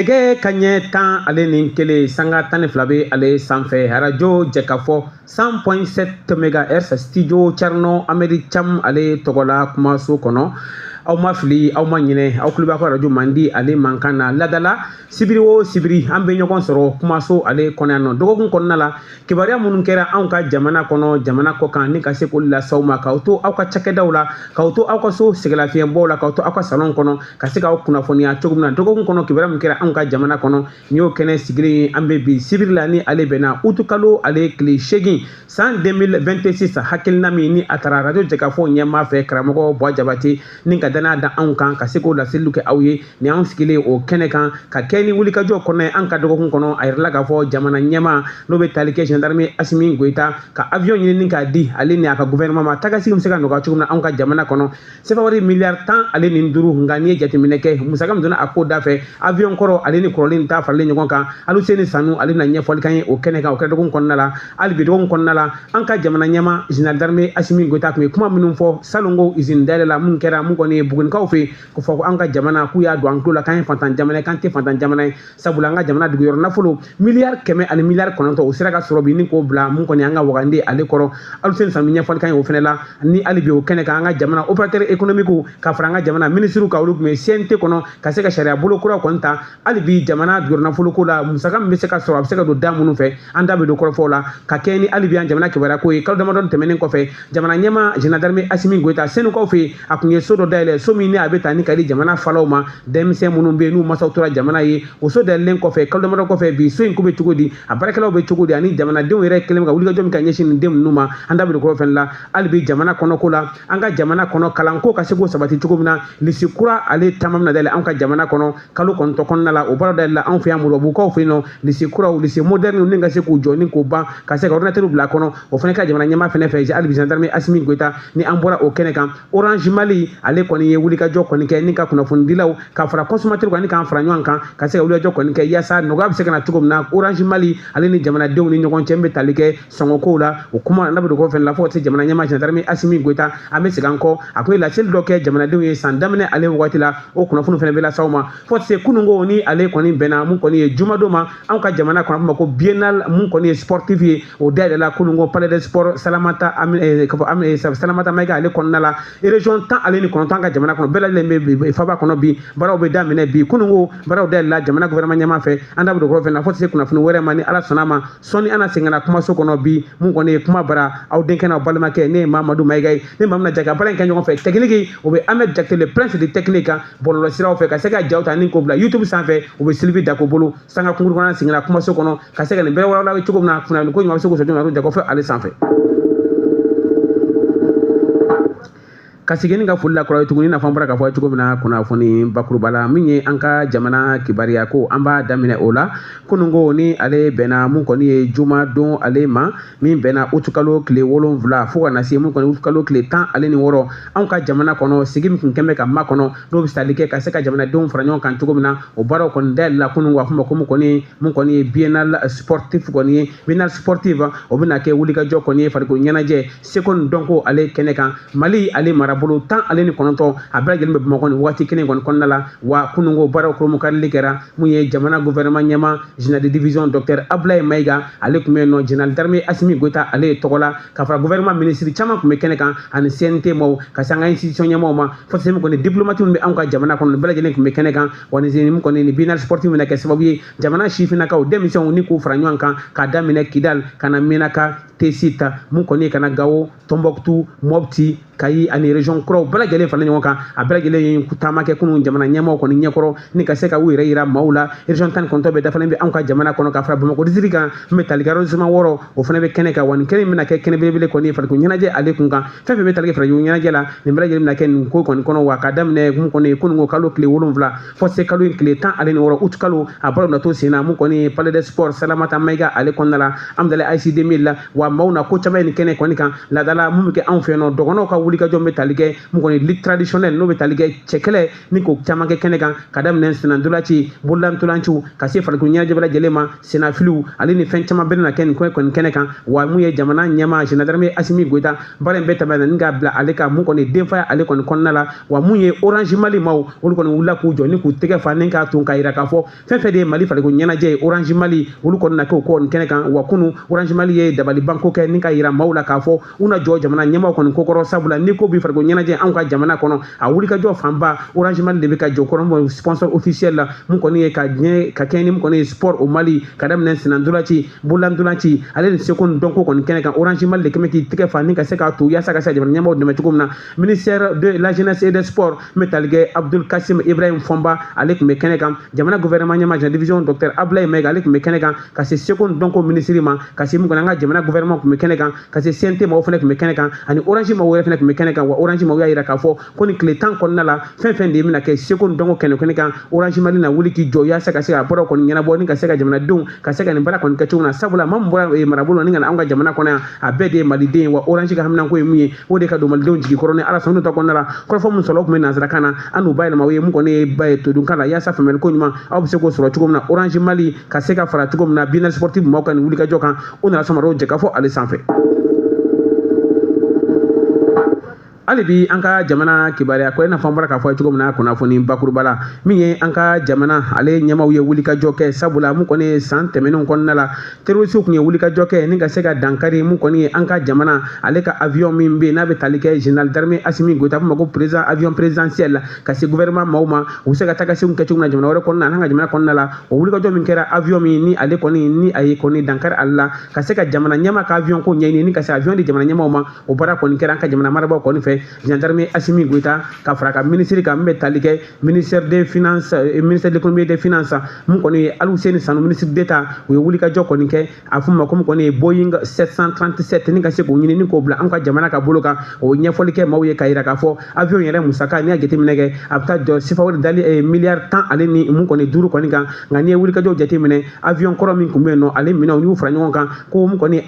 Nɛgɛ kanɲɛ 11:12 bɛ ale sanfɛ, arajo Jɛkafɔ 100.7 mégahertz, studio Thierno Amedi Cham ale tɔgɔ la kumaso kɔnɔ. Aw ma fili, aw ma ɲinɛ, aw tulo b'a ka arajo mandi ale mankan na. Ladala sibiri o sibiri, an bɛ ɲɔgɔn sɔrɔ kumaso ale kɔnɔ yan nɔ. Dɔgɔkun kɔnɔna la, kibaruya minnu kɛra anw ka jamana kɔnɔ, jamana kɔ kan, ni ka se k'olu lase aw ma, k'aw to aw ka cakɛdaw la, k'aw to aw ka so sɛgɛlafiɲɛbɔw la, k'aw to aw ka salon kɔnɔ, ka se k'aw kunnafoniya cogo min na dɔgɔkun kɔnɔ kibaruya min kɛra anw ka jamana kɔnɔ. Nin y'o kɛnɛ sigilen ye. An bɛ bi sibiri la, ni ale bɛnna utukalo ale tile 8 san 2026. Hakilina min ni a taara radio Jɛkafɔ ɲɛmaa fɛ, karamɔgɔ Buwa Jabate, ni ka danaya da anw kan ka se k'o laseliw kɛ aw ye, ni anw sigilen o kɛnɛ kan ka kɛ ni wulikajɔ kɔnɔ ye an ka dɔgɔkun kɔnɔ. A yirala k'a fɔ jamana ɲɛmaa, n'o bɛ tali kɛ général d'armée Asimi Goyita, ka avion ɲini k'a di ale ni a ka gouvernement ma, tagasigi bɛ se ka nɔgɔya cogo min na anw ka jamana kɔnɔ. Sefa wari miliyari 15. Nka n'i ye jateminɛ kɛ, musaka min donna a ko da fɛ, avion kɔrɔ ale ni kɔrɔlen ta faralen ɲɔgɔn kan, Aluseni Sanu ale bɛna ɲɛfɔli k'an ye o kɛnɛ kan. O kɛra dɔgɔkun kɔnɔna la. Hali bi dɔgɔkun kɔnɔna la, an ka jamana ɲɛmaa général d'armée Asimi Goyita tun ye kuma minnu fɔ salongo usine dayɛlɛ la mun kɛra mun kɔni ye Bugunikaw fɛ yen, ko fɔ ko an ka jamana k'u y'a don an tulo la k'an ye fantan jamana ye, k'an tɛ fantan jamana ye, sabula an ka jamana duguyɔrɔ nafolo miliyari 109 miliyari 9, o sera ka sɔrɔ bi ni k'o bila mun kɔni an ka wagande ale kɔrɔ. Aluseni Sanu ɲɛfɔli kan ye o fɛnɛ la. Ni hali bi o kɛnɛ kan, an ka jamana opérateur économique ka fara an ka jamana ministre kan, olu tun bɛ CNT kɔnɔ ka se ka sariya bolo kuraw kɔni ta hali bi jamana duguyɔrɔ nafolo ko la. Musaka min bɛ se ka sɔrɔ, a bɛ se ka don da minnu fɛ, an da bɛ don kɔrɔfɔw la ka kɛ ni hali bi an jamana kibaruya ko ye. Kalo damadɔ tɛmɛnen kɔfɛ, jamana ɲɛmaa général d'armée Asimi Goyita, Senukaw fɛ yen, a tun ye so dɔ dayɛlɛ, so min ni a bɛ ta ni ka di jamana falaw ma, denmisɛn minnu bɛ yen n'u masaw tora jamana ye. O so dayɛlɛlen kɔfɛ, kalo damadɔ kɔfɛ, bi so in ko bɛ cogo di, a baarakɛlaw bɛ cogo di, ani jamanadenw yɛrɛ kɛlen bɛ ka wulikajɔ min ka ɲɛsin nin den ninnu ma, an da bɛ don kɔrɔ fɛnɛ la. Hali bi jamana kɔnɔ ko la, an ka jamana kɔnɔ kalanko ka se k'o sabati cogo min na, lycée kura ale caman bɛna dayɛlɛ an ka jamana kɔnɔ kalo 9 kɔnɔna la. O baara dayɛlɛla anw fɛ yan Moribabugukaw fɛ yen nɔ. Lycée kuraw, lycée moderne, ni ka se k'u jɔ ni k'o ban, ka se ka ordinateur bila a kɔnɔ, o fana ka jamana ɲɛmaa fɛnɛ fɛ, hali bi général d'armée Asimi Goyita. Ni an bɔra o kɛnɛ kan, Orange Mali ale kɔni ye wulikajɔ kɔni kɛ ni ka kunnafonidilaw ka fara consommateur kan, ni k'an fara ɲɔgɔn kan ka se ka wulikajɔ kɔni kɛ yaasa nɔgɔya bɛ se ka na cogo min na Orange Mali ale ni jamanadenw ni ɲɔgɔn cɛ, n bɛ tali kɛ sɔngɔkow la. O kuma n'a bɛ don kɔfɛ la, fo ka se jamana ɲɛmaa général d'armée Asimi Goyita, an bɛ segin an kɔ, a kun ye laseli dɔ kɛ jamanadenw ye san daminɛ ale wagati la. O kunnafoni fana bɛ lase aw ma. Fo ka se kununko, ni ale kɔni bɛnna mun kɔni ye jumadon ma, anw ka jamana kɔnɔ, a b'a fɔ ma ko biennale mun kɔni ye sportif ye, o dayɛlɛla kununko palais des sports Salamata Salamata Mayiga ale kɔnɔna la. Région 19 an ka jamana kɔnɔ bɛɛ lajɛlen bɛ faba kɔnɔ. Bi baaraw bɛ daminɛ bi. Kununko baaraw dayɛlɛla jamana gouvernement ɲɛmaa fɛ. An da bɛ don kɔrɔ fɛnɛ na fo ka se kunnafoni wɛrɛ ma. Ni Ala sɔnna a ma, sɔnni an na segin ka na kumaso kɔnɔ bi mun kɔni ye kuma bara. Aw denkɛ n'aw balimakɛ, ne ye Mamadu Mayiga ye, ne maa min na jɛ ka baara in kɛ ɲɔgɔn fɛ. Technique, o bɛ Ahmed Jakite, le prince de technique kan bɔlɔlɔsiraw fɛ, ka se ka jaw ta ni k'o bila YouTube sanfɛ, o bɛ Sylvie Dako bolo. Sanga kunkuru kɔnɔ seginna kumaso kɔnɔ ka se ka nin bɛɛ walawala cogo min na, kunnafoni ko ɲuman bɛ se k'o sɔrɔ cogo min na Jɛkafɔ ale sanfɛ. Ka segin ka foli la kura ye tuguni, i n'a fɔ an bɔra k'a fɔ cogo min na kunnafoni bakuruba la, min ye an ka jamana kibaruya ko, an b'a daminɛ o la. Kununko, ni ale bɛnna mun kɔni ye jumadon ale ma, min bɛnna utukalo tile 7 fo ka na se mun kɔni utukalo tile 16, anw ka jamana kɔnɔ sigi min kun kɛn bɛ ka makɔnɔ, n'o bɛ tali kɛ ka se ka jamanadenw fara ɲɔgɔn kan cogo min na, o baaraw kɔni dayɛlɛla kununko. A fɔ ma ko mun kɔni ye biennale sportif kɔni ye, biennale sportive, o bɛna kɛ wulikajɔ kɔni ye farikolo ɲɛnajɛ seko ni dɔnko ale kɛnɛ kan. Mali ale marabolo 19, a bɛɛ lajɛlen bɛ Bamakɔ nin waati kelen kɔni kɔnɔna la. Wa kununko baaraw koromukarili kɛra mun ye jamana gouvernement ɲɛmaa général de division docteur Abdoulaye Mayiga ale tun bɛ yen nɔ, général d'armée Asimi Goyita ale ye tɔgɔ la, ka fara gouvernement ministre caman tun bɛ kɛnɛ kan, ani CNT maaw, ka se an ka institution ɲɛmaaw ma, fo se min kɔni diplomate min bɛ anw ka jamana kɔnɔ, nin bɛɛ lajɛlen tun bɛ kɛnɛ kan. Wa nin min kɔni nin biennale sportive bɛna kɛ sababu ye jamana sifinnakaw, denmisɛnw, ni k'u fara ɲɔgɔn kan k'a daminɛ Kidal ka na Menaka, Tessit, mun kɔni ye ka na Gawo, Tombouctou, Mopti, Kayi ani région kuraw bɛɛ lajɛlen fara ɲɔgɔn kan. A bɛɛ lajɛlen ye taama kɛ kunun jamana ɲɛmaaw kɔni ɲɛkɔrɔ, ni ka se ka u yɛrɛ yira maaw la. Région 19 bɛɛ dafalen bɛ anw ka jamana kɔnɔ, ka fara Bamakɔ district kan min bɛ tali kɛ arrondissement 6, o fana bɛ kɛnɛ kan. Wa nin kɛnɛ in bɛna kɛ kɛnɛ belebele kɔni ye farikolo ɲɛnajɛ ale kun kan. Fɛn fɛn bɛ tali kɛ farikolo ɲɛnajɛ la, nin bɛɛ lajɛlen bɛna kɛ nin ko kɔni kɔnɔ. Wa k'a daminɛ mun kɔni ye kununko kalo tile 7 fo se kalo in tile 16 août kalo, a baaraw na to sen na mun kɔni ye palais des sports Salamata Mayiga ale kɔnɔna la, Amudalayi AIC 2000 la. Wa maaw na ko caman ye nin kɛnɛ kɔni kan. Laadala mun bɛ kɛ anw fɛ yen nɔ, dɔgɔnɔw ka wulikajɔ bɛ tali kɛ kɛ mun kɔni lutte traditionnelle, n'o bɛ tali kɛ cɛkɛlɛ ni k'o caman kɛ kɛnɛ kan, ka daminɛ sennantolaci, bololatolanciw, ka se farikolo ɲɛnajɛ bɛɛ lajɛlen ma, sennafiliw ale ni fɛn caman bɛɛ na kɛ nin ko kɔni kɛnɛ kan. Wa mun ye jamana ɲɛmaa général d'armée Assimi Goïta, baara in bɛɛ tɛmɛna ni k'a bila ale ka mun kɔni denfaya ale kɔni kɔnɔna la. Wa mun ye Orange Mali maaw, olu kɔni wulila k'u jɔ ni k'u tɛgɛ fa ni k'a to k'a yira k'a fɔ fɛn fɛn de ye Mali farikolo ɲɛnajɛ ye, Orange Mali olu kɔni na kɛ o kɔni kɛnɛ kan. Wa kunu Orange Mali ye dabalibanko kɛ ni ka yira maaw la k'a fɔ u na jɔ jamana ɲɛmaaw kɔni kokɔrɔ, sabula ni ko bi farikolo ɲɛnajɛ anw ka jamana kɔnɔ, a wulikajɔ fanba Orange Mali de bɛ ka jɔ kɔrɔ, sponsor officiel la, mun kɔni ye ka diɲɛ ka kɛɲɛ ni mun kɔni ye sport au Mali, ka daminɛ sennantolaci, bololatolaci ale ni seko ni dɔnko kɔni kɛnɛ kan. Orange Mali de kɛmɛ k'i tɛgɛ fa ni ka se k'a to yaasa ka se ka jamana ɲɛmaaw dɛmɛ cogo min na. Ministère de la Jeunesse et des Sports, n bɛ tali kɛ Abdul Kasim Ibrahim Fɔnba, ale tun bɛ kɛnɛ kan. Jamana gouvernement ɲɛmaa général division docteur Abdoulaye Maïga, ale tun bɛ kɛnɛ kan, ka se seko ni dɔnko ministre ma, ka se mun kɔni an ka jamana gouvernement tun bɛ kɛnɛ kan, ka se CNT maaw fana tun bɛ kɛnɛ kan, ani Orange maaw yɛrɛ fana tun bɛ kɛnɛ kan. Wa Orange maaw y'a yira k'a fɔ ko nin tile 10 kɔnɔna la, fɛn fɛn de bɛna kɛ seko ni dɔnko kɛnɛ kɛnɛ kan, Orange Mali na wuli k'i jɔ yaasa ka se ka baaraw kɔni ɲɛnabɔ ni ka se ka jamanadenw ka se ka nin baara kɔni kɛ cogo min na, sabula maa min bɔra marabolo ni ka na anw ka jamana kɔnɔ yan, a bɛɛ de ye maliden ye. Wa Orange ka haminanko ye mun ye, o de ka don malidenw jigi kɔrɔ. Ni Ala sɔnna ta kɔnɔna la, kɔrɔfɔ min sɔrɔ o tun bɛ nansarakan na, an n'u bayɛlɛma o ye mun kɔni ye ba ye todunkan la, yaasa faamuyali ko ɲuman aw bɛ se k'o sɔrɔ cogo min na, Orange Mali ka se ka fara cogo min na biennale sportive maaw ka nin wulikajɔ kan. O nana sɔn jɛ k'a fɔ ale sanfɛ. Hali bi an ka jamana kibaruya ko, i n'a fɔ an bɔra k'a fɔ cogo min na kunnafoni bakuruba la, min ye an ka jamana ale ɲɛmaaw ye wulikajɔ kɛ, sabula mun kɔni ye san tɛmɛnenw kɔnɔna la, terrorisiw tun ye wulikajɔ kɛ ni ka se ka dankari mun kɔni ye an ka jamana ale ka avion min bɛ yen n'a bɛ tali kɛ général d'armée Assimi Goïta, a b'o ma ko président avion présidentiel, ka se gouvernement maaw ma, u bɛ se ka taa ka seginw kɛ cogo min na jamana wɛrɛ kɔnɔna na, an ka jamana kɔnɔna la. O wulikajɔ min kɛra, avion min ni ale kɔni ni a ye kɔni dankari ale la, ka se ka jamana ɲɛmaa ka avion ko ɲɛɲini ni ka se avion di jamana ɲɛmaaw ma, o baara kɔni kɛra an ka jamana marabaaw kɔni fɛ. Gendarme Assimi Goïta ka fara ka ministre kan min bɛ tali kɛ ministère des Finances, ministère de l'Économie et des Finances, mun kɔni ye Alhousseini Sanou, ministre d'État, u ye wulikajɔ kɔni kɛ, a fɔ ma ko mun kɔni ye Boeing 737 ni ka se k'o ɲini ni k'o bila an ka jamana ka bolo kan. O ɲɛfɔli kɛ maaw ye k'a yira k'a fɔ avion yɛrɛ musaka, n'i y'a jateminɛ kɛ, a bɛ taa jɔ sifa wari dali miliyari 10 ale ni mun kɔni 5 kɔni kan. Nka n'i ye wulikajɔw jateminɛ, avion kɔrɔ min tun bɛ yen nɔ, ale minɛnw y'u fara ɲɔgɔn kan ko mun kɔni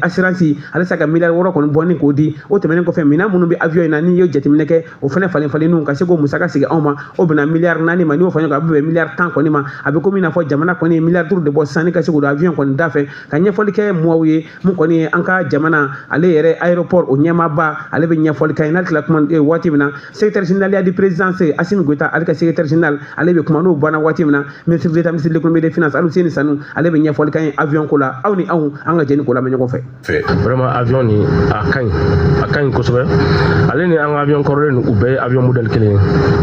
assurance ale se ka miliyari 6 kɔni bɔ ni k'o di. O tɛmɛnen kɔfɛ, minɛn minnu bɛ avion in na, n'i ye jateminɛ kɛ, o fana falen falenninw ka se k'o musaka sigi anw ma, o bɛna miliyari 4 ma. N'i y'o fara ɲɔgɔn kan, a bɛ bɛn miliyari 10 kɔni ma. A bɛ komi i n'a fɔ jamana kɔni ye miliyari 5 de bɔ sisan ni ka se k'o don avion kɔni da fɛ. Ka ɲɛfɔli kɛ maaw ye, mun kɔni ye an ka jamana ale yɛrɛ aéroport o ɲɛmaaba, ale bɛ ɲɛfɔli kɛ n'a tila kuma waati min na, secrétaire général du présidence Assimi Goïta, ale ka secrétaire général, ale bɛ kuma. N'o banna waati min na, ministre d'État, ministre de l'Économie et des Finances Alhousseini Sanou, ale bɛ ɲɛfɔli kɛ avion ko la. Aw ni anw, an ka jɛ ni k'o lamɛn ɲɔgɔn fɛ. Vraiment, avion nin a ka ɲi, a ka ɲi kosɛbɛ. Ale ni an ka avion kɔrɔlen u bɛɛ ye avion modèle kelen ye,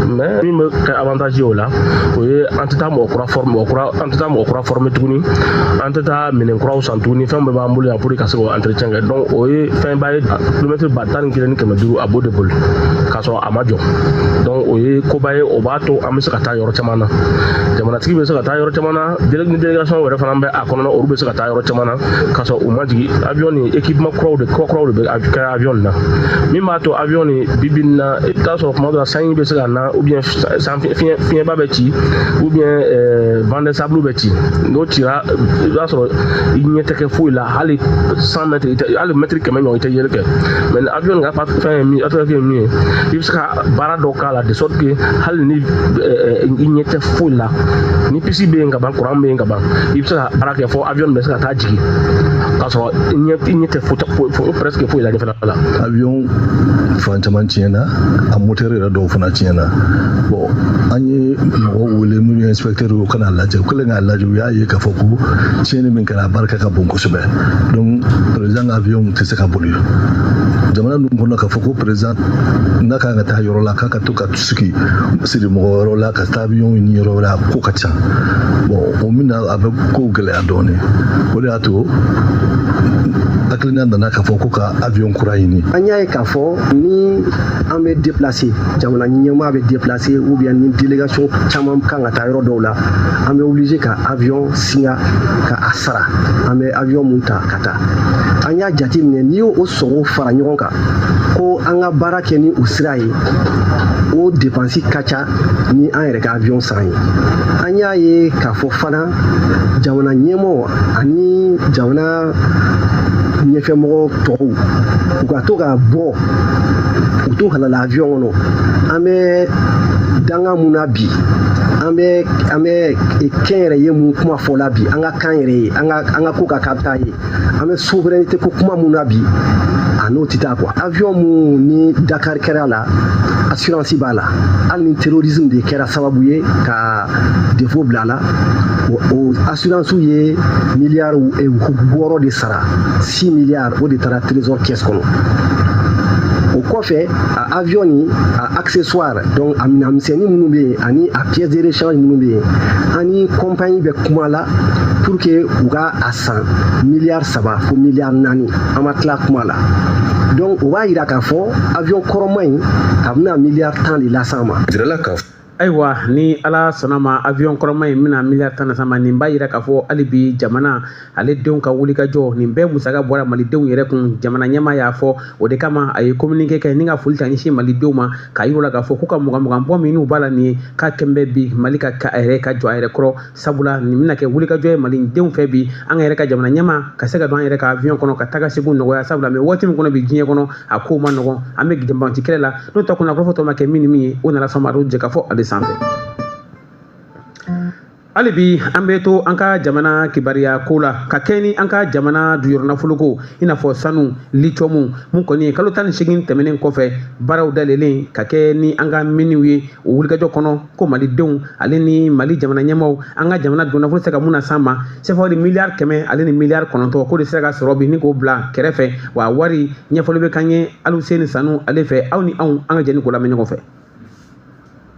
mais min bɛ kɛ avantage ye o la, o ye an tɛ taa mɔgɔ kura former, mɔgɔ kura, an tɛ taa mɔgɔ kura former tuguni, an tɛ taa minɛn kuraw san tuguni, fɛn bɛɛ b'an bolo yan pour que ka se k'o entretien kɛ. Donc o ye fɛnba ye. Kilomɛtiri 11 500, a b'o de boli k'a sɔrɔ a ma jɔ. Donc o ye koba ye, o b'a to an bɛ se ka taa yɔrɔ caman na, jamanatigi bɛ se ka taa yɔrɔ caman na, ni délégation yɛrɛ fana bɛ a kɔnɔna, olu bɛ se ka taa yɔrɔ caman na k'a sɔrɔ u ma jigin. Avion ni équipement kuraw de kura kuraw de bɛ kɛ avion nin na, min b'a to avion nin bi bi in na, i bɛ taa sɔrɔ kuma dɔ la sanji bɛ se ka na, ou bien san fiɲɛba bɛ ci, ou bien vent de sable bɛ ci. N'o cira, i b'a sɔrɔ i ɲɛ tɛ kɛ foyi la, hali 100 mètres, hali mètre 100 ɲɔgɔn i tɛ yeli kɛ. Mais avion nin ka fɛn ye min, avion ye min ye, i bɛ se ka baara dɔ k'a la de sorte que hali ni i ɲɛ tɛ foyi la, ni puce bɛ yen ka ban, courant bɛ yen ka ban, i bɛ se ka baara kɛ fɔ avion bɛ se ka taa jigin k'a sɔrɔ i ɲɛ tɛ foyi, presque foyi la ɲɛfɛla la. Avion fan caman tiɲɛna, a moteur yɛrɛ dɔw fana tiɲɛna. Bon, an ye mɔgɔw wele minnu ye inspecteur ye, u kana lajɛ. U kɛlen k'a lajɛ, u y'a ye k'a fɔ ko tiɲɛni min kɛra, a barika ka bon kosɛbɛ. Donc président ka avion tɛ se ka boli jamana ninnu kɔnɔ, k'a fɔ ko président n'a kan ka taa yɔrɔ la, k'a ka to ka sigi siri mɔgɔ wɛrɛw la ka taa avion ɲini yɔrɔ wɛrɛ, a ko ka ca. Bon, o min na, a bɛ kow gɛlɛya dɔɔnin. O de y'a to hakilina nana k'a fɔ ko ka avion kura ɲini. An y'a ye k'a fɔ ni an bɛ déplacer, jamana ɲɛmaa bɛ déplacer, ou bien ni délégation caman kan ka taa yɔrɔ yɔrɔ dɔw la, an bɛ obligé ka avion singa ka a sara, an bɛ avion mun ta ka taa. An y'a jateminɛ, n'i y'o sɔngɔ fara ɲɔgɔn kan ko an ka baara kɛ ni o sira ye, o dépense ka ca ni an yɛrɛ ka avion san ye. An y'a ye k'a fɔ fana, jamana ɲɛmɔgɔ ani jamana ɲɛfɛmɔgɔ tɔw, u ka to ka bɔ, u t'u halala avion kɔnɔ. An bɛ danga mun na bi, an bɛ kɛnyɛrɛye mun kuma fɔ la bi, an ka kan yɛrɛ ye, an ka ko ka k'a taa ye, an bɛ souveraineté ko kuma mun na bi, a n'o tɛ taa quoi. Avion mun ni Dakar kɛra la, assurance b'a la. Hali ni terrorisme de kɛra sababu ye ka défaut bila a la, o assurance ye miliyari 6 de sara, 6 milliards, o de taara trésor caisse kɔnɔ. O kɔfɛ, a avion ni a accessoire, donc a minɛn misɛnnin minnu bɛ yen ani a pièce de rechange minnu bɛ yen, ani compagnie bɛ kuma la pour que u ka a san miliyari 3 fo miliyari 4. An ma tila kuma la. Donc o b'a yira k'a fɔ avion kɔrɔma in, a bɛna miliyari 10 de las'an ma. Ayiwa, ni Ala sɔnna ma, avion kɔrɔma in bɛna miliyari 10 las'an ma. Nin b'a yira k'a fɔ hali bi jamana ale denw ka wulikajɔ, nin bɛɛ musaka bɔra malidenw yɛrɛ kun. Jamana ɲɛmaa y'a fɔ, o de kama a ye communiqué kɛ ni ka foli ta ɲɛsin malidenw ma, k'a yir'u la k'a fɔ k'u ka mugan mugan bɔ minnu b'a la nin ye, k'a kɛn bɛ bi Mali ka a yɛrɛ ka jɔ a yɛrɛ kɔrɔ, sabula nin bɛna kɛ wulikajɔ ye malidenw fɛ bi, an yɛrɛ ka jamana ɲɛmaa ka se ka don an yɛrɛ ka avion kɔnɔ ka taga segu nɔgɔya, sabula mɛ waati min kɔnɔ bi diɲɛ kɔnɔ, a kow ma nɔgɔn, an bɛ janbanci kɛlɛ la. N'o ta kunnafoni tɔ ma kɛ min ni min ye, o nana sɔn ma jɛ ka fɔ ale sanfɛ. Hali bi an bɛ to an ka jamana kibaruya ko la, ka kɛ ni an ka jamana duyɔrɔnafolo ko, i n'a fɔ sanu, lithium mun kɔni ye kalo 18 tɛmɛnen kɔfɛ, baaraw dayɛlɛlen ka kɛ ni an ka miniw ye. O wulikajɔ kɔnɔ ko malidenw ale ni Mali jamana ɲɛmaaw, an ka jamana donnafolo se ka mun na s'an ma, CFA de miliyari 100 ale ni miliyari 9, k'o de sera ka sɔrɔ bi ni k'o bila kɛrɛfɛ. Wa wari ɲɛfɔli bɛ k'an ye Aluseni Sanu ale fɛ. Aw ni anw, an ka jɛ ni k'o lamɛn ɲɔgɔn fɛ.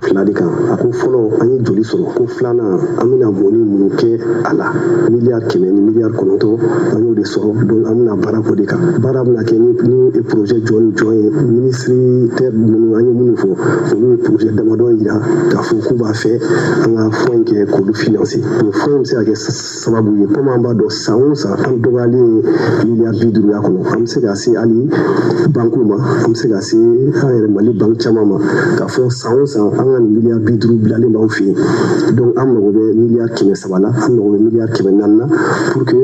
Fila de kan. A ko fɔlɔ, an ye joli sɔrɔ. Ko filanan, an bɛna bɔnni minnu kɛ a la, miliyari 100 ni miliyari 9, an y'o de sɔrɔ. Donc an bɛna baara k'o de kan. Baara bɛna kɛ ni projet jɔn ni jɔn ye. Ministre minnu an ye minnu fɔ, olu ye projet damadɔ yira k'a fɔ k'u b'a fɛ an ka fonds in kɛ k'olu financer. O fonds in bɛ se ka kɛ sababu ye, komi an b'a dɔn, san o san an dɔgɔyalen ye miliyari 50 y'a kɔnɔ, an bɛ se ka se hali banques ma, an bɛ se ka se an yɛrɛ Mali banque caman ma, k'a fɔ san o san an ka nin miliyari 50 bilalen b'aw fɛ yen. Donc an mago bɛ miliyari 300 la, an mago bɛ miliyari 400 na, pour que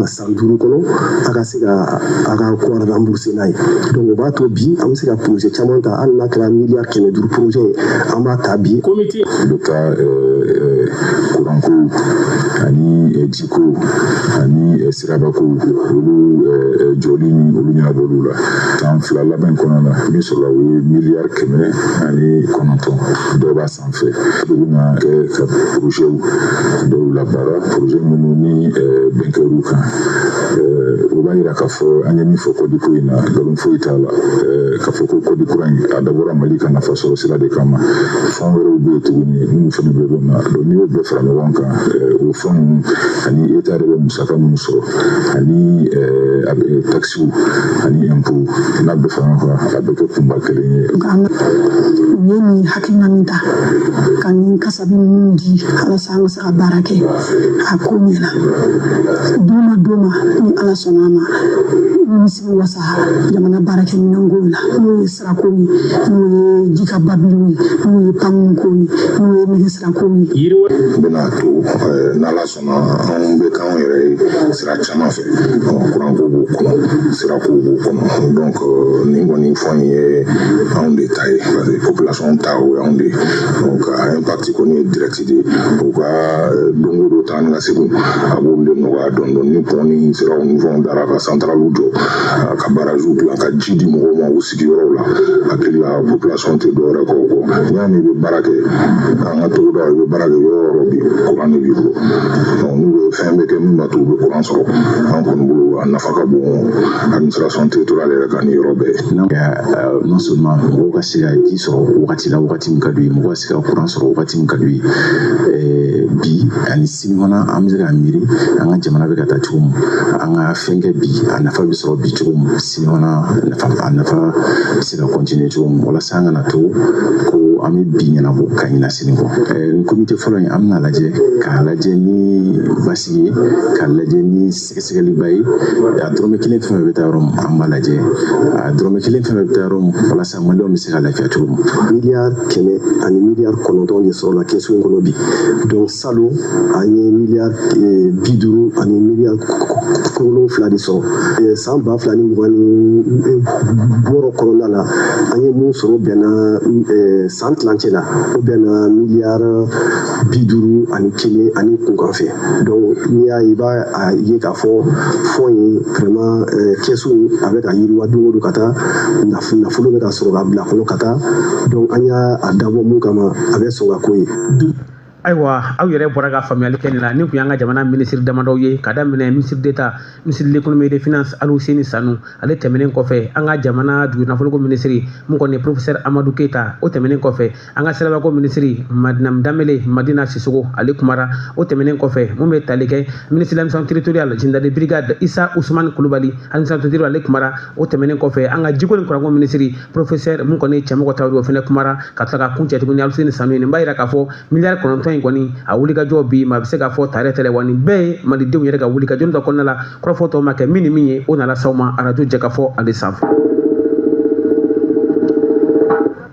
san 5 kɔnɔ a ka se ka a ka ko rembourser n'a ye. Donc o b'a to bi an bɛ se ka projet caman ta, hali n'a kɛra miliyari 500 projet ye, an b'a ta bi. Comité bɛ taa kuranko ani jiko ani sirabako, olu jɔli ni olu ɲɛnabɔliw la. San 2 laban in kɔnɔna na, min sɔrɔla, o ye miliyari 109, dɔw b'a sanfɛ. O bɛna kɛ ka projetw dɔw labaara, projet minnu ni bɛn kɛr'u kan. O b'a yira k'a fɔ an ye min fɔ code ko in na, nkalon foyi t'a la k'a fɔ ko code kura in a dabɔra Mali ka nafa sɔrɔ sira de kama. Fɛn wɛrɛw bɛ yen tuguni minnu fana bɛ na. Donc n'i y'o bɛɛ fara ɲɔgɔn kan, o fɛn ninnu ani État yɛrɛ bɛ musaka minnu sɔrɔ ani taxes ani impôts, n'a bɛɛ fara ɲɔgɔn kan, a bɛ kɛ kunba kelen ye. U ye nin hakilina min ta ka nin kasabi ninnu di walasa an ka se ka baara kɛ, a ko ɲɛna. Don ma don ma, ni Ala sɔnna a ma, nimisi bɛ wasa jamana baarakɛminɛnko la, n'o ye sirako ye, n'o ye ji ka babiliw ye, n'o ye pankurunko ye, n'o ye nɛgɛsirako ye. Yiriwa bɛna to, n'Ala sɔnna, anw bɛ k'anw yɛrɛ ye sira caman fɛ. Kuranko b'o kɔnɔ, sirako b'o kɔnɔ. Donc nin kɔni fɛn ye anw de ta ye, parce que population ta, o y'anw de ye. Donc a impact kɔni ye direct de ye. U ka don o don taa ni ka segin, a b'olu de nɔgɔya dɔɔni dɔɔni ni pont ni siraw ni fɛnw dara, ka centrale jɔ, ka barrage dilan, ka ji di mɔgɔw ma u sigiyɔrɔw la. Hakili la, population tɛ dɔwɛrɛ kɔ o kɔ. N'i y'a mɛn i bɛ baara kɛ an ka togodaw, i bɛ baara kɛ yɔrɔ o yɔrɔ bi, courant de b'i bolo. Donc n'u bɛ Fɛn bɛ kɛ min b'a to u bɛ kuran sɔrɔ. An kɔni bolo, a nafa ka bon administration territoriale yɛrɛ kan nin yɔrɔ bɛɛ. Non seulement mɔgɔw ka se ka ji sɔrɔ wagati la, wagati min ka d'u ye, mɔgɔw ka se ka kuran sɔrɔ wagati min ka d'u ye, bi ani sini fana, an bɛ se ka miiri an ka jamana bɛ ka taa cogo min, an ka fɛn kɛ bi, a nafa bɛ sɔrɔ bi cogo min, sini fana a nafa bɛ se ka continuer cogo min, walasa an kana to ko an bɛ bi ɲɛnabɔ ka ɲina sini kɔ. Ni comité fɔlɔ in, an bɛna lajɛ k'a lajɛ ni basigi ye, k'a lajɛ ni sɛgɛsɛgɛliba ye. A dɔrɔmɛ kelen fɛn fɛn bɛ taa yɔrɔ min, an b'a lajɛ a dɔrɔmɛ kelen fɛn fɛn bɛ taa yɔrɔ min, walasa maliyɛnw bɛ se ka lafiya cogo min. 109 miliyari de sɔrɔla kɛsu in kɔnɔ bi. Donc salon, an ye 50 miliyari 7 de sɔrɔ. San 2026 kɔnɔna la, an ye mun sɔrɔ bɛnna san tilancɛ la, o bɛnna 51 miliyari ani kunkanfɛ. Donc n'i y'a ye, i b'a a ye k'a fɔ fonds in vraiment, kɛsu in, a bɛ ka yiriwa don o don ka taa, nafolo bɛ ka sɔrɔ ka bila kɔnɔ ka taa. Donc an y'a dabɔ mun kama, a bɛ sɔn ka ko ye. Ayiwa, aw yɛrɛ bɔra ka faamuyali kɛ nin la. Nin tun y'an ka jamana minisiri damadɔw ye, ka daminɛ ministre d'État, ministre de l'Économie et des Finances, Aluseni Sanu. Ale tɛmɛnen kɔfɛ, an ka jamana dugu nafoloko minisiri, mun kɔni ye professeur Amadu Keyita. O tɛmɛnen kɔfɛ, an ka sirabako minisiri, Madame Danbele Madina Sisogo, ale kumara. O tɛmɛnen kɔfɛ, mun bɛ tali kɛ ministre de l'Administration territoriale, général de brigade Isa Usumani Kulubali, administration territoriale, ale kumara. O tɛmɛnen kɔfɛ, an ka jiko ni kuranko minisiri, professeur mun kɔni ye Cɛmɔgɔ Tarawele, o fɛnɛ kumara, ka tila ka kuncɛ tuguni Aluseni Sanu ye. Nin b'a yira k'a fɔ 9 miliyari in kɔni, a wulikajɔ bi maa bɛ se k'a fɔ tare tɛrɛ wa. Nin bɛɛ ye malidenw yɛrɛ ka wulikajɔ dɔ kɔnɔna la. Kɔrɔfɔ tɔw ma kɛ min ni min ye, o nana s'aw ma arajo Jɛkafɔ ale sanfɛ.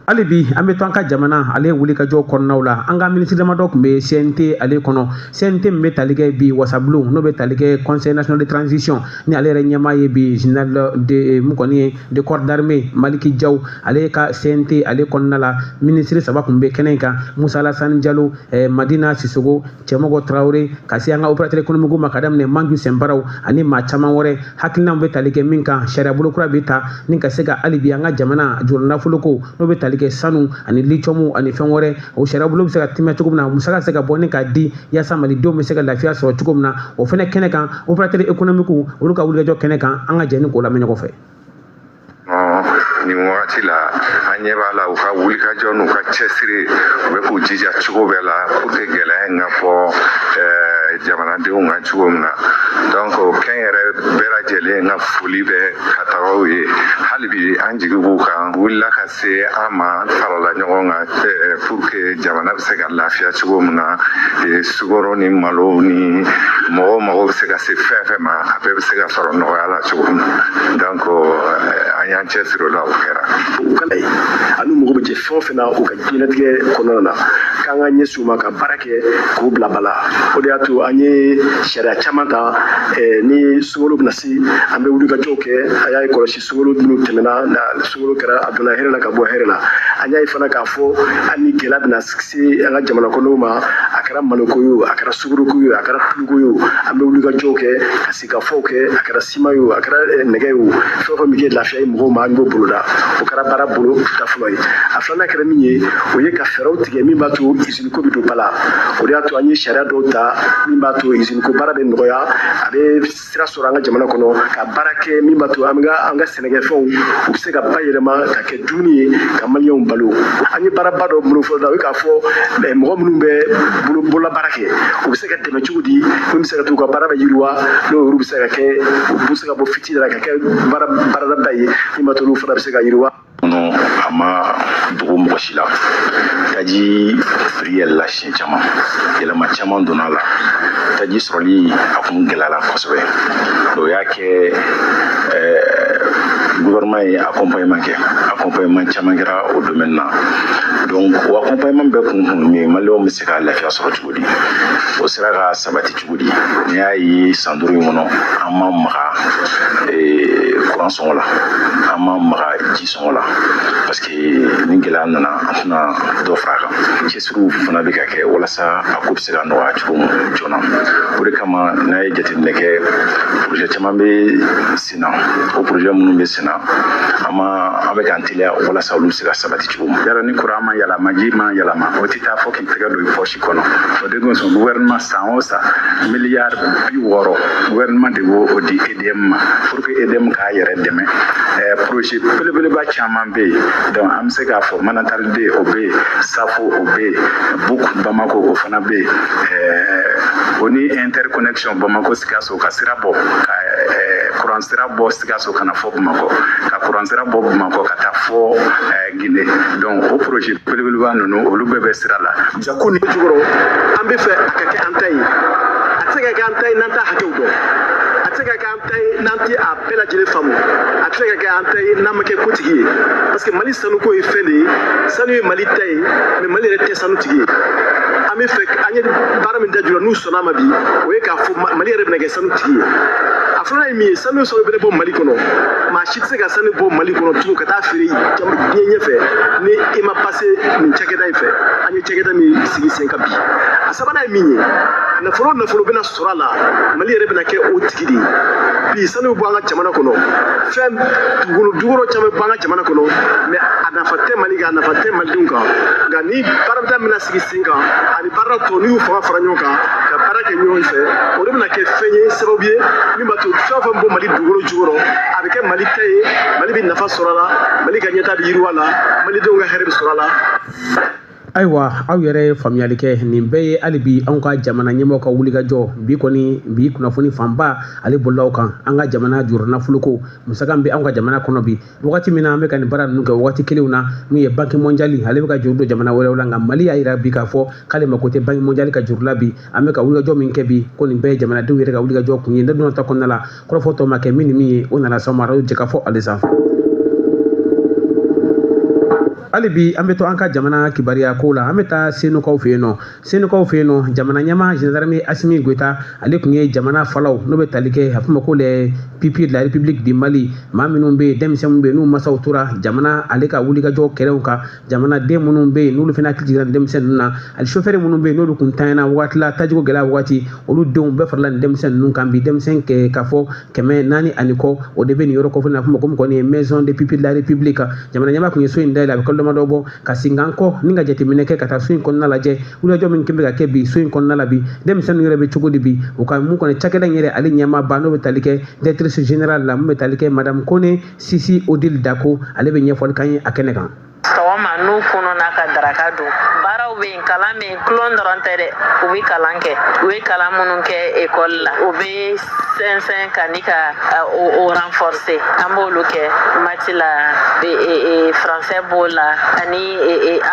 Hali bi, an bɛ to an ka jamana ale wulikajɔ kɔnɔnaw la. An ka minisiri damadɔ tun bɛ CNT ale kɔnɔ. CNT min bɛ tali kɛ bi wasabulon, n'o bɛ tali kɛ Conseil national de transition, ni ale yɛrɛ ɲɛmaa ye bi général de mun kɔni ye de corps d'armée Maliki Jaw. Ale ka CNT ale kɔnɔna la, minisiri saba tun bɛ kɛnɛ in kan: Musa Alasani Jalo, Madina Sisogo, Cɛmɔgɔ Tarawele, ka se an ka opérateur économique ma, ka daminɛ Manju Sɛnparaw ani maa caman wɛrɛ. Hakilinaw bɛ tali kɛ min kan, sariya bolo kura bɛ ta ni ka se ka hali bi an ka jamana jɔrɔ nafoloko, n'o bɛ tali kɛ sanu ani lithium ani fɛn wɛrɛ, o sariya bolo bɛ se ka tɛmɛ cogo min na, musaka bɛ se ka bɔ ni k'a di yaasa malidenw bɛ se ka lafiya sɔrɔ cogo min na. O fɛnɛ kɛnɛ kan, opérateur économique olu ka wulikajɔ kɛnɛ kan, an ka jɛ ni k'o lamɛn ɲɔgɔn fɛ. Nin wagati la, an ɲɛ b'a la, u ka wulikajɔ n'u ka cɛsiri, u bɛ k'u jija cogo bɛɛ la pour que gɛlɛya in ka bɔ jamanadenw kan cogo min na. Donc o kɛn yɛrɛ bɛɛ lajɛlen ka foli bɛ ka taga u ye. Hali bi, an jigi b'u kan, wulila ka se an ma, farala ɲɔgɔn kan pour que jamana bɛ se ka lafiya cogo min na. Sukaro ni malo ni mɔgɔw mago bɛ se ka se fɛn fɛn ma, a bɛɛ bɛ se ka sɔrɔ nɔgɔya la cogo min na. Donc an y'an cɛsiri o la, o kɛra. U ka ani mago bɛ jɛ fɛn o fɛn na u ka diɲɛlatigɛ kɔnɔna na, k'an ka ɲɛsin u ma ka baara kɛ k'u bila ba la. O de y'a to an ye sariya caman ta. Ni sunkalo bɛna se, an bɛ wulikajɔw kɛ. A y'a ye kɔlɔsi, sunkalo minnu tɛmɛna, sunkalo kɛra, a donna hɛrɛ la ka bɔ hɛrɛ la. An y'a ye fana k'a fɔ hali ni gɛlɛya bɛna se an ka jamana kɔnɔw ma, a kɛra maloko ye o, a kɛra sukaroko ye o, a kɛra tuluko ye o, an bɛ wulikajɔw kɛ ka sigikafɔw kɛ. A kɛra siman ye o, a kɛra nɛgɛ ye o, fɛn o fɛn bɛ kɛ lafiya ye mɔgɔw ma, an b'o boloda. O kɛra baara bolo da fɔlɔ ye. A filanan kɛra min ye, o ye ka fɛɛrɛw tigɛ min b'a to usine ko bɛ don ba la. O de y'a to an ye sariya dɔw ta min b'a to usine ko baara bɛ nɔgɔya, a bɛ sira sɔrɔ an ka jamana kɔnɔ ka baara kɛ, min b'a to an bɛ an ka sɛnɛkɛfɛnw, u bɛ se ka bayɛlɛma ka kɛ dumuni ye ka maliyɛnw balo. An ye baaraba dɔ bolo fɔlɔ la, o ye k'a fɔ mɔgɔ minnu bɛ bololabaara kɛ, u bɛ se ka dɛmɛ cogo di, min bɛ se ka to u ka baara bɛ yiriwa, n'o olu bɛ se ka kɛ, u bɛ se ka bɔ fitini la ka kɛ baara baaradaba ye min b'a to olu fana bɛ se ka yiriwa. Kɔnɔ a ma dogo mɔgɔ si la, taji prix yɛlɛla siɲɛ caman, yɛlɛma caman donna a la, taji sɔrɔli a kun gɛlɛyara kosɛbɛ. O y'a kɛ gouvernement ye accompagnement kɛ, accompagnement caman kɛra o domaine na. Donc o accompagnement bɛɛ kun min ye, maliyɛnw bɛ se ka lafiya sɔrɔ cogo di, o sera ka sabati cogo di? N'i y'a ye, san 5 in kɔnɔ, an ma maga courant sɔngɔ la, an ma maga ji sɔngɔ la, parce que ni gɛlɛya nana, an tɛna dɔ fara a kan. Cɛsiriw fana bɛ ka kɛ walasa a ko bɛ se ka nɔgɔya cogo min joona. O de kama kama n'a ye jateminɛ kɛ, projet caman bɛ sen na. O projet minnu bɛ sen na, an ma an bɛ k'an teliya walasa olu bɛ se ka sabati cogo min. Yala ni kuran ma yɛlɛma, ji ma yɛlɛma, o tɛ taa fɔ k'i tɛgɛ don i poche kɔnɔ. O de kosɔn gouvernement, san o san, miliyari 60, gouvernement de b'o o di EDM ma pour que EDM k'a yɛrɛ dɛmɛ. Projet belebeleba caman bɛ yen. Donc an bɛ se k'a fɔ Manantali 2, o bɛ yen, Safo, o bɛ yen, Boucle Bamako, o fana bɛ yen, o ni interconnexion Bamako Sikaso, ka sira bɔ, ka kuran sira bɔ Sikaso ka na fɔ Bamakɔ, ka kuran sira bɔ Bamakɔ ka taa fɔ Guinée. Donc o projet belebeleba ninnu, olu bɛɛ bɛ sira la. Jako ni jukɔrɔ, an bɛ fɛ a ka kɛ an ta ye. A tɛ se ka kɛ an ta ye n'an t'a hakɛw dɔn. A tɛ se ka kɛ an ta ye n'an tɛ a bɛɛ lajɛlen faamu. A tɛ se ka kɛ an ta ye n'an ma kɛ kotigi ye, parce que Mali sanuko ye fɛn de ye. Sanu ye Mali ta ye, mais Mali yɛrɛ tɛ sanu tigi ye. An bɛ fɛ, an ye baara min da jula, n'u sɔnna a ma bi, o ye k'a fɔ Mali yɛrɛ bɛna kɛ sanu tigi ye. A filanan ye min ye, sanu sanu bɛna bɔ Mali kɔnɔ. Maa si tɛ se ka sanu bɔ Mali kɔnɔ tugun ka taa feere diɲɛ ɲɛfɛ ni i ma passer nin cakɛda in fɛ, an ye cakɛda min sigi sen kan bi. A sabanan ye min ye, nafolo nafolo bɛna sɔrɔ a la, Mali yɛrɛ bɛna kɛ o tigi de ye. Bi sanu bɛ bɔ an ka jamana kɔnɔ, fɛn dugukolo dugukolo caman bɛ bɔ an ka jamana kɔnɔ, mais a nafa tɛ Mali kan, a nafa tɛ malidenw kan. Nka ni baarada bɛna sigi sen kan ani baarada tɔ, n'u y'u fanga fara ɲɔgɔn kan ka baara kɛ ɲɔgɔn fɛ, o de bɛna kɛ fɛn ye, sababu ye min b'a to fɛn o fɛn bɔ Mali dugukolo jukɔrɔ, a bɛ kɛ Mali ta ye. Mali bɛ nafa sɔrɔ a la, Mali ka ɲɛtaa bɛ yiriwa la, malidenw ka hɛrɛ bɛ sɔrɔ a la. Ayiwa, aw yɛrɛ ye faamuyali kɛ. Nin bɛɛ ye hali bi anw ka jamana ɲɛmɔgɔ ka wulikajɔ. Bi kɔni, bi kunnafoni fanba ale bololaw kan, an ka jamana juru nafoloko musaka bɛ anw ka jamana kɔnɔ bi. Wagati min na an bɛ ka nin baara ninnu kɛ, wagati kelenw na, min ye Banque mondiale, ale bɛ ka juru don jamana wɛrɛw la. Nka Mali y'a yira bi k'a fɔ k'ale mako tɛ Banque mondiale ka juru la bi. An bɛ ka wulikajɔ min kɛ bi, ko nin bɛɛ ye jamanadenw yɛrɛ ka wulikajɔ kun ye. Ne donna ta kɔnɔna la, kɔrɔfɔ tɔ ma kɛ min ni min ye, o nana s'aw ma jɛ ka fɔ ale sanfɛ. Hali bi an bɛ to an ka jamana kibaruya ko la. An bɛ taa Senukaw fɛ yen nɔ. Senukaw fɛ yen nɔ, jamana ɲɛmaa général Assimi Goïta, ale tun ye jamana falaw n'o bɛ tali kɛ, a fɔ ma ko les pupilles de la République du Mali, maa minnu bɛ yen, denmisɛn minnu bɛ yen n'u masaw tora jamana ale ka wulikajɔ kɛlɛw kan, jamanaden minnu bɛ yen n'olu fana hakili jiginna denmisɛn ninnu na, ani chauffeur minnu bɛ yen n'olu kun tanyana waati la tajiko gɛlɛya waati, olu denw bɛɛ farala nin denmisɛn ninnu kan bi. Denmisɛn kɛ k'a fɔ 400 ani kɔ, o de bɛ nin yɔrɔ kɔfɛ na, a fɔ ma ko kɔni ye maison des pupilles de la République. Jamana ɲɛmaa tun ye so in dayɛlɛ a bɛ kalo damadɔ bɔ, ka segin an kɔ ni ka jateminɛ kɛ, ka taa so in kɔnɔna lajɛ, wulikajɔ min bɛ ka kɛ bi so in kɔnɔna la bi, denmisɛnninw yɛrɛ bɛ cogo di bi, u ka mun kɔni cakɛda in yɛrɛ ale ɲɛmaaba n'o bɛ tali kɛ directrice générale la, mun bɛ tali kɛ madame Kone Sisi Odile Dako, ale bɛ ɲɛfɔli k'an ye a kɛnɛ kan. Sɔgɔma n'u kɔnɔna ka daraka dun, baaraw bɛ yen, kalan bɛ yen, tulon dɔrɔn tɛ dɛ. U bɛ kalan kɛ, u ye kalan minnu kɛ ekɔli la, u bɛ sɛnsɛn ka ni ka o renforcer. An b'olu kɛ maths la, français b'o la, ani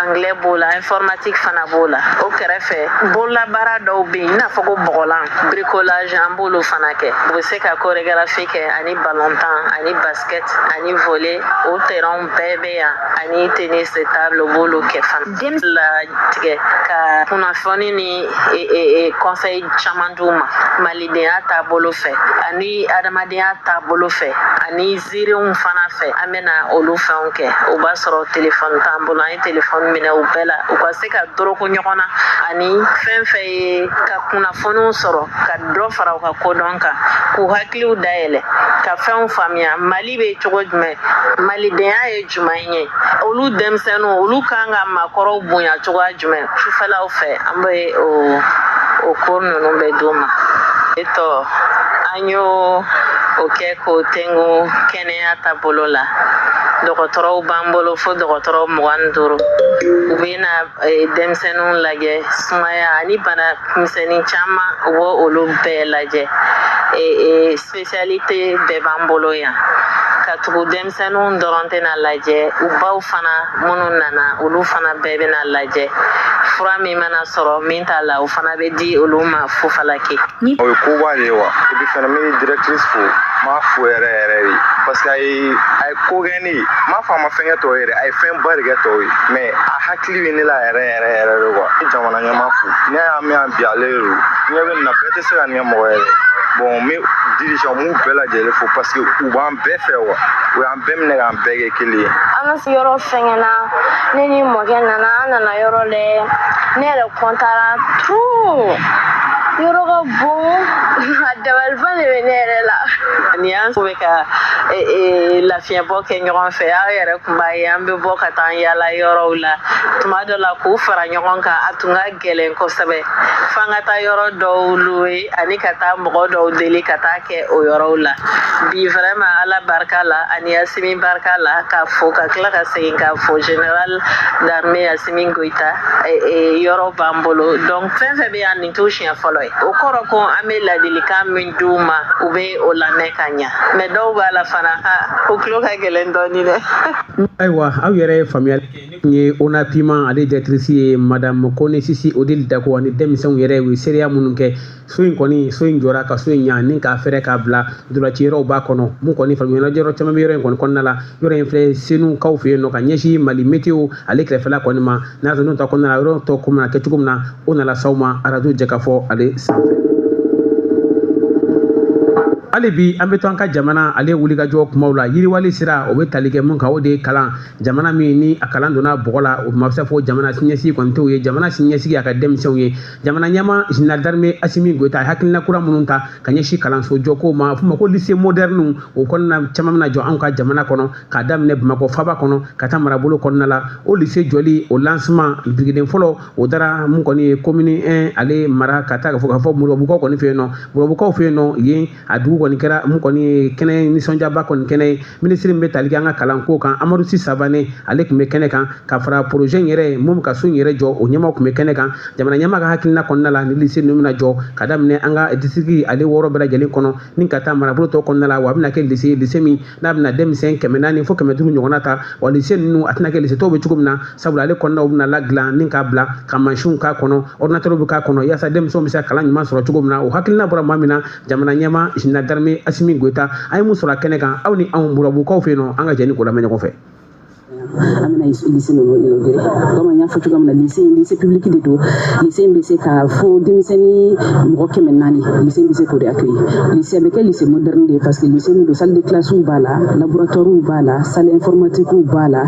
anglais b'o la, informatique fana b'o la. O kɛrɛfɛ, bololabaara dɔw bɛ yen, i n'a fɔ ko bɔgɔlan, bricolage, an b'olu fana kɛ. U bɛ se ka chorégraphie kɛ, ani ballontan, ani basket, ani volley. O terrain bɛɛ bɛ yan, ani tennis de table, u b'olu kɛ fana. Latigɛ ka kunnafoni ni conseil caman d'u ma malidenya taabolo fɛ, ani adamadenya taabolo fɛ, ani ziirenw fana fɛ. An bɛna olu fɛnw kɛ. O b'a sɔrɔ telefɔni t'an bolo, an ye telefɔni minɛ u bɛɛ la, u ka se ka doroko ɲɔgɔn na, ani fɛn fɛn ye ka kunnafoniw sɔrɔ, ka dɔ fara u ka kodɔn kan, k'u hakiliw dayɛlɛ, ka fɛnw faamuya, Mali bɛ cogo jumɛn, malidenya ye jumɛn ye, olu denmisɛnninw, olu kan ka maakɔrɔw bonya cogoya jumɛn. Sufɛlaw fɛ, an bɛ o ko ninnu bɛ d'u ma. E tɔ, an y'o o kɛ k'o tengu kɛnɛya taabolo la. Dɔgɔtɔrɔw b'an bolo fo dɔgɔtɔrɔ 25. U bɛ na denmisɛnninw lajɛ, sumaya ani bana misɛnnin caman, u b'o olu bɛɛ lajɛ. Spécialité bɛɛ b'an bolo yan. Ka tugu denmisɛnninw dɔrɔn tɛna lajɛ, u baw fana minnu nana, olu fana bɛɛ bɛna lajɛ. Fura min mana sɔrɔ min t'a la, o fana bɛ di olu ma fufalaki. O ye koba de ye wa. Et puis fɛnɛ, n bɛ directrice fo, n b'a fo yɛrɛ yɛrɛ de, parce que a ye ko kɛ ne ye. N m'a fɔ a ma fɛn kɛ tɔw ye dɛ, a ye fɛn ba de kɛ tɔw ye, mais a hakili bɛ ne la yɛrɛ yɛrɛ yɛrɛ de quoi. N jamana ɲɛmaa fo, ne y'a mɛn yan bi, ale de don. Ɲɛ bɛ nin na, bɛɛ tɛ se ka nin kɛ mɔgɔ ye dɛ. Bon, n bɛ dirigeant m'u bɛɛ lajɛlen fo, parce que u b'an bɛɛ fɛ wa, u y'an bɛɛ minɛ k'an bɛɛ kɛ kelen ye. An ka yɔrɔ fɛngɛna, ne ni mɔkɛ nana, an nana yɔrɔ lajɛ. Ne yɛrɛ kɔntara trop. Yɔrɔ ka bon, a dabaliban de bɛ ne yɛrɛ la. Ni an bɛ ka lafiɲɛbɔ kɛ ɲɔgɔn fɛ, aw yɛrɛ tun b'a ye an bɛ bɔ ka taa an yaala yɔrɔw la. Tuma dɔ la, k'u fara ɲɔgɔn kan, a tun ka gɛlɛn kosɛbɛ, f'an ka taa yɔrɔ dɔw louer ani ka taa mɔgɔ dɔw deli ka taa kɛ o yɔrɔw la. Bi vraiment, Ala barika la ani Asimi barika la, k'a fo ka tila ka segin k'a fo, général d'armée Asimi Goïta, yɔrɔ b'an bolo. Donc fɛn fɛn bɛ yan, nin t'u siɲɛ fɔlɔ ye. O kɔrɔ ko an bɛ ladilikan min d'u ma, u bɛ o lamɛn ka ɲa, mais dɔw b'a la fana, o tulo ka gɛlɛn dɔɔni dɛ. Ayiwa, aw yɛrɛ ye faamuyali kɛ. Ne tun ye ONAPIMA ale directrice ye, madame Kone Sisi Odile Dako, ani denmisɛnw yɛrɛ, u ye seereya minnu kɛ. So in kɔni, so in jɔra ka so in ɲa ni k'a fɛrɛ k'a bila. Dolaci yɔrɔw b'a kɔnɔ, mun kɔni farikolo ɲɛnajɛ yɔrɔ caman bɛ yɔrɔ in kɔni kɔnɔna la. Yɔrɔ in filɛ Senukaw fɛ yen nɔ, ka ɲɛsin Mali Météo ale kɛrɛfɛla kɔni ma. N'a sɔrɔ n'o ta kɔnɔna la, yɔrɔ tɔ ko mana kɛ cogo min na, o nana s'aw ma arajo Jɛkafɔ ale sanfɛ. Hali bi an bɛ to an ka jamana ale wulikajɔ kumaw la. Yiriwali sira, o bɛ tali kɛ mun kan? O de ye kalan. Jamana min ni a kalan donna bɔgɔ la, o ma se fɔ jamana siniɲɛsigi kɔni t'o ye. Jamana siniɲɛsigi a ka denmisɛnw ye. Jamana ɲɛma général d'armée Asimi Goïta a ye hakilina kura minnu ta ka ɲɛsin kalanso jɔko ma, a f'o ma ko lycée moderne, o kɔnɔna caman bɛna jɔ anw ka jamana kɔnɔ, k'a daminɛ Bamakɔ faba kɔnɔ ka taa marabolo kɔnɔna la. O lycée jɔli, o lancement birikiden fɔlɔ, o dara mun kɔni ye commune 1 ale mara, ka taa ka fɔ Moribabukaw kɔni fɛ yen nɔ. Moribabukaw fɛ yen nɔ yen, a dugu kɔni kɛra mun kɔni ye kɛnɛ nisɔndiyaba kɔni kɛnɛ ye. Minisiri min bɛ tali kɛ an ka kalanko kan, Amadu Si Sabane, ale tun bɛ kɛnɛ kan, ka fara projet in yɛrɛ mun bɛ ka so in yɛrɛ jɔ, o ɲɛmaaw tun bɛ kɛnɛ kan. Jamana ɲɛmaa ka hakilina kɔnɔna la, ni lycée ninnu bɛna jɔ ka daminɛ an ka district ale 6 bɛɛ lajɛlen kɔnɔ ni ka taa marabolo tɔw kɔnɔna la. Wa a bɛna kɛ lycée, lycée min n'a bɛna denmisɛn 400 fo 500 ɲɔgɔnna ta. Wa lycée ninnu, a tɛna kɛ lycée tɔw bɛ cogo min na, sabula ale kɔnɔnaw bɛna ladilan ni k'a bila ka mansinw k'a kɔnɔ, ordinateur bɛ k'a kɔnɔ, yaasa denmisɛnw bɛ se ka kalan ɲuman sɔrɔ cogo min na. O hakilina bɔra maa min na, jamana ɲɛmaa général d'armée Asimi Goïta. An ye mun sɔrɔ a kɛnɛ kan, aw ni anw Murabukaw fɛ yen nɔ, an ka jɛ ni k'o lamɛn ɲɔgɔn fɛ. An bɛna lycée ninnu inauguré. Comme an y'a fɔ cogoya min na, lycée in, lycée public de don. Lycée in bɛ se ka fo denmisɛnnin mɔgɔ 400, lycée in bɛ se k'o de accueillir. Lycée a bɛ kɛ lycée moderne de ye, parce que lycée min don, salle de classe b'a la, laboratoire b'a la, salle informatique b'a la,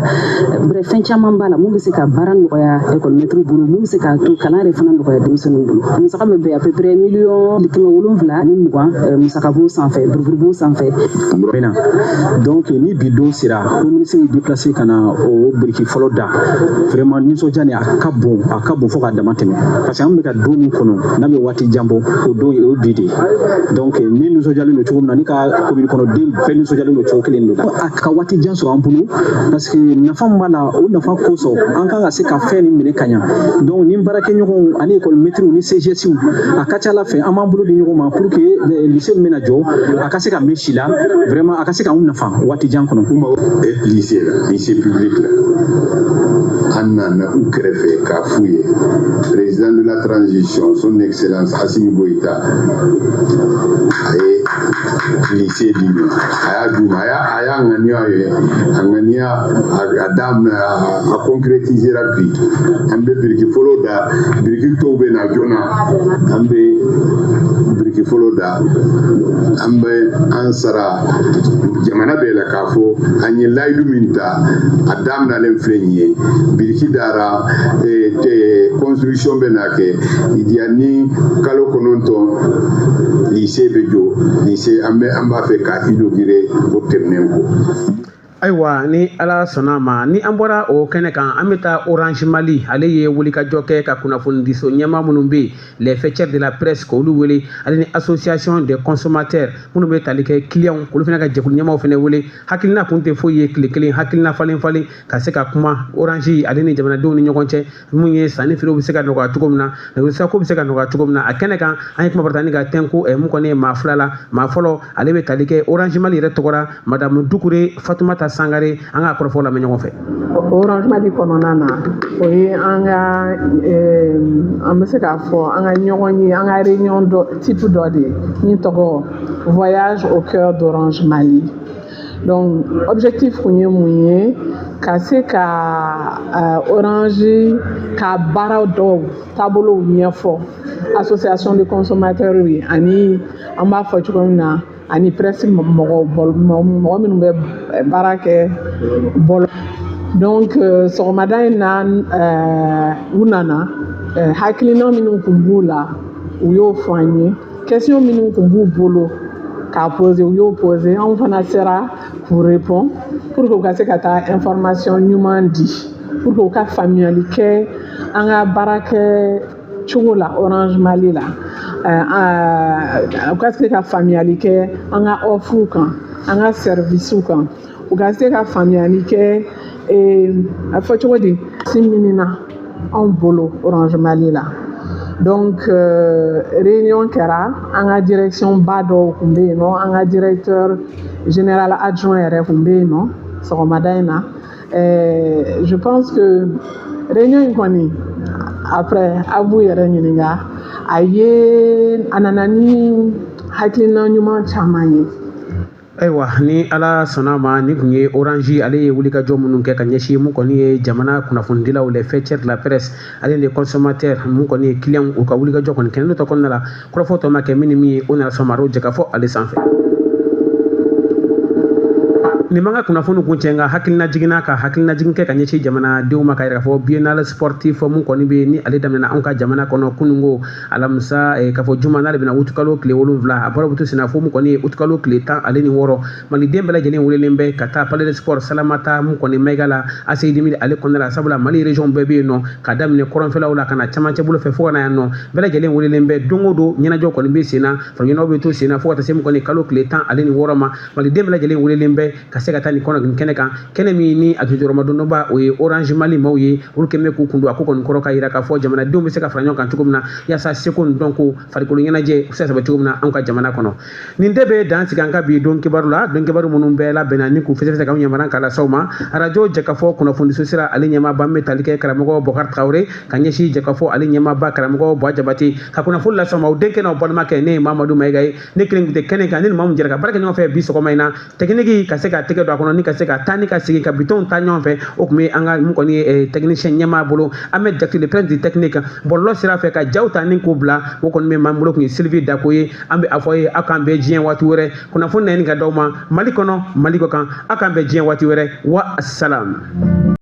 bref, fɛn caman b'a la mun bɛ se ka baara nɔgɔya école maître bolo, mun bɛ se k'a to kalan yɛrɛ fana nɔgɔya denmisɛnninw bolo. Musaka bɛ bɛn à peu près 720 000 000, musaka b'o sanfɛ, buruburu b'o sanfɛ. Bɛna donc ni bi don sera ko ministre y'i déplacé ka na o biriki fɔlɔ da, vraiment nisɔndiya ni a ka bon, a ka bon fo k'a dama tɛmɛ, parce que an bɛ ka don min kɔnɔ n'a bɛ waati jan bɔ, o don o ye bi de ye. Donc ni nisɔndiyalen don cogo min na, ni ka commune kɔnɔ den bɛɛ nisɔndiyalen don cogo kelen de la, a ka waati jan sɔrɔ an bolo, parce que nafa min b'a la, o nafa kosɔn an kan ka se ka fɛn nin minɛ ka ɲa. Donc ni baarakɛɲɔgɔnw ani école maîtres ni CGS, a ka ca ala fɛ an b'an bolo di ɲɔgɔn ma pour que lycée min bɛna jɔ, a ka se ka mɛn si la, vraiment a ka se k'anw nafa waati jan kɔnɔ. Lycée la, lycée public la, an nana u kɛrɛfɛ k'a f'u ye, président de la transition, son excellence Assimi Goïta, a ye lycée di ma, a y'a d'u ma, a y'a ŋaniya ye, a ŋaniya a daminɛ, a concrétisera bi. An bɛ biriki fɔlɔ da, biriki tɔw bɛ na joona. An bɛ biriki fɔlɔ da, an bɛ an sara jamana bɛɛ la k'a fɔ an ye layidu min ta, a daminɛlen filɛ nin ye. Biriki dara, construction bɛ na kɛ ni kalo 9, lycée bɛ jɔ. Lycée, an bɛ an b'a fɛ k'a inaugurer o tɛmɛnen kɔ. Ayiwa, ni Ala sɔnna a ma, ni an bɔra o kɛnɛ kan, an bɛ taa Orange Mali. Ale ye wulikajɔ kɛ ka kunnafonidiso ɲɛmaa minnu bɛ yen, les faîtières de la presse, k'olu wele, ale ni association des consommateurs minnu bɛ tali kɛ clients, olu fana ka jɛkulu ɲɛmaaw fana wele. Hakilina kun tɛ foyi ye, tile kelen hakilina falen falen ka se ka kuma Orange ale ni jamanadenw ni ɲɔgɔn cɛ, mun ye sanni feerew bɛ se ka nɔgɔya cogo min na, nɛgɛjurusira ko bɛ se ka nɔgɔya cogo min na. A kɛnɛ kan, an ye kuma ni ka tɛnku mun kɔni ye maa fila la. Maa fɔlɔ, ale bɛ tali kɛ Orange Mali yɛrɛ tɔgɔ la, madame Dukure Fatumata Sangare. An ka kɔrɔfɔ lamɛn ɲɔgɔn fɛ. Orange Mali kɔnɔna na, o ye an ka, an bɛ se k'a fɔ an ka ɲɔgɔn ye, an ka réunion dɔ type dɔ de ye min tɔgɔ voyage au cœur d'Orange Mali. Donc objectif kun ye mun ye? Ka se ka Orange ka baara dɔw taabolow ɲɛfɔ association de consommateurs ye, ani an b'a fɔ cogo min na, ani presse mɔgɔ, mɔgɔ minnu bɛ baara kɛ bɔlɔ. Donc sɔgɔmada in na, u nana, hakilina minnu kun b'u la, u U y'o fɔ an ye. Question minnu tun b'u bolo k'a poser, u y'o poser. Anw fana sera k'u répond pour que u ka se ka taa information ɲuman di, pour que u ka faamuyali kɛ an ka baara kɛ cogo la Orange Mali la, u ka se ka faamuyali kɛ an ka offre kan, an ka service kan, u ka se ka faamuyali kɛ, a fɔ cogo di, si minina anw bolo Orange Mali la. Donc réunion kɛra, an ka direction ba dɔw tun bɛ yen nɔ, an ka directeur général adjoint yɛrɛ tun bɛ yen nɔ sɔgɔmada in na. Je pense que réunion in kɔni, après a b'u yɛrɛ ɲininka, a ye a nana ni hakilina ɲuman caman ye. Ayiwa, ni Ala sɔnna ma, ni tun ye Orange ale ye wulikajɔ minnu kɛ ka ɲɛsin mun kɔni ye jamana kunnafonidilaw, les faîtières de la presse, ale ni consommateur, mun kɔni ye client, u ka wulikajɔ kɔni kɛnɛ n'o tɔ kɔnɔna la, kɔrɔfɔ tɔ ma kɛ min ni min ye, o nana sɔn maro jɛkafɔ ale sanfɛ. Nin b'an ka kunnafoni kun cɛ, nka hakilina jiginna ka hakilina jigin kɛ ka ɲɛsin jamanadenw ma, ka yira k'a fɔ biennale sportif mun kɔni bɛ ni ale daminɛna anw ka jamana kɔnɔ kununko alamisa, k'a fɔ juma, n'ale bɛna utukalo tile 7, a bɔra butu senna fo mun kɔni ye utukalo tile 16. Maliden bɛɛ lajɛlen welelen bɛ ka taa palais de sport Salamata mun kɔni Mayiga la, ACI ale kɔnɔna la, sabula Mali région bɛɛ bɛ yen nɔ, ka daminɛ kɔrɔnfɛlaw la ka na camancɛ bolo fɛ fo ka na yan nɔ, bɛɛ lajɛlen welelen bɛ. Don o don ɲɛnajɛw kɔni bɛ sen na, farikoloɲɛnajɛw bɛ to sen na fo ka taa se mun kɔni kalo tile 16 ma. Maliden bɛɛ lajɛlen welelen bɛ ka se ka taa nin kɔnɔ nin kɛnɛ kan, kɛnɛ min ni a jujɔrɔmadonba o ye Orange Mali maaw ye. Olu kɛlen bɛ k'u kun don a ko kɔni kɔrɔ, ka yira k'a fɔ jamanadenw bɛ se ka fara ɲɔgɔn kan cogo min na, yaasa seko ni dɔnko, farikolo ɲɛnajɛ bɛ se ka sabati cogo min na anw ka jamana kɔnɔ. Nin de bɛ dan sigi an ka bi don kibaru la, don kibaru minnu bɛɛ labɛnna ni k'u fɛsɛfɛsɛ k'anw yamaruya k'a lase aw ma. Arajo Jɛkafɔ kunnafoniso sira ale ɲɛmaaba min bɛ tali kɛ karamɔgɔ Bɔkari Tarawele, ka ɲɛsin Jɛkafɔ ale ɲɛmaaba karamɔgɔ Buwa Jabate, ka kunnafoni lase aw ma, aw denkɛ n'aw balimakɛ, ne ye Mamadu Mayiga ye. Ne kelen tun tɛ kɛnɛ kan, ne ni maa min jɛra ka baara kɛ ɲɔgɔn fɛ bi sɔgɔma in na, technique ka se ka tɛgɛ don a kɔnɔ ni ka se ka taa ni ka segin ka bitɔnw ta ɲɔgɔn fɛ, o tun bɛ an ka mun kɔni ye technicien ɲɛmaa bolo, Ahmed Jakite, le prince du technique. Bɔlɔlɔ sira fɛ ka jaw ta ni k'o bila, o kɔni bɛ maa min bolo, tun ye Sylvie Dako ye. An bɛ a fɔ ye, aw k'an bɛn diɲɛ waati wɛrɛ, kunnafoni na ɲini ka d'aw ma Mali kɔnɔ, Mali kɔ kan. Aw k'an bɛn diɲɛ waati wɛrɛ. Wa salam.